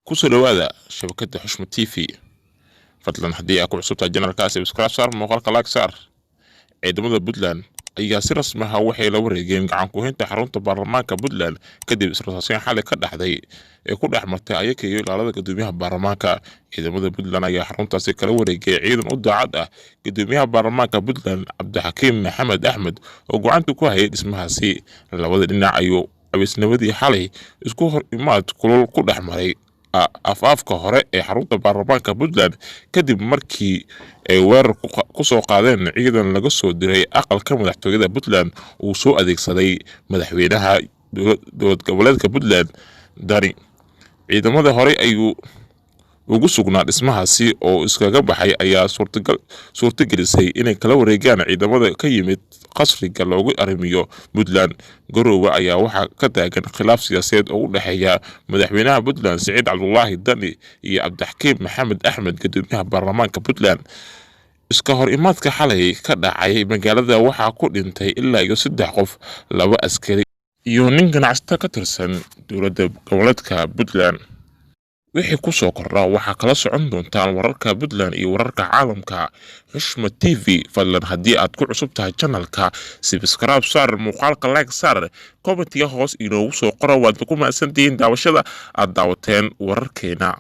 Kusoo dhawaada shabakada Xushma TV. Fadlan haddii aad ku cusubtahay channelka, subscribe saar, muuqaalka like saar. Ciidamada Puntland ayaa si rasmi ah waxay la wareegeen gacan ku-haynta xarunta baarlamaanka Puntland kadib israsaaseen xalay ka dhaxday ee ku dhex martay ayaka iyo ilaalada gudoomiyaha baarlamaanka. Ciidamada Puntland ayaa xaruntaasi kala wareegay ciidan u daacad ah gudoomiyaha baarlamaanka Puntland, Cabdixakiim Maxamed Axmed, oo gacanta ku hayay dhismahaasi. Labada dhinac ayuu abeesnimadii xalay isku hor imaad kulul ku dhex maray afaafka hore ee xarunta baarlamaanka Puntland, kadib markii ay weerar ku soo qaadeen ciidan laga soo diray aqalka madaxtooyada Puntland uu soo adeegsaday madaxweynaha dowlad goboleedka Puntland, Dani. Ciidamada horey ayuu ugu sugnaa dhismahaasi oo iskaga baxay ayaa suurtagal suurtagelisay inay kala wareegaan ciidamada ka yimid qasriga loogu arrimiyo Puntland. Garoowe ayaa waxaa ka taagan khilaaf siyaasadeed oo u dhexeeya madaxweynaha Puntland, Siciid Cabdulaahi Dani, iyo Cabdixakiim Maxamed Axmed, gudoomiyaha baarlamaanka Puntland. Iska hor imaadka xalay ka dhacay magaalada waxaa ku dhintay ilaa iyo saddex qof, laba askari iyo nin ganacsato ka tirsan dowladda goboleedka Puntland. Wixii ku soo kordha waxaa kala socon doontaan wararka Puntland iyo wararka caalamka Xushma TV. Fadlan haddii aad ku cusub tahay channelka, subscribe saar, muuqaalka like saar, commentiga hoos inoogu soo qora. Waad ku mahadsantihiin daawashada aad daawateen wararkeena.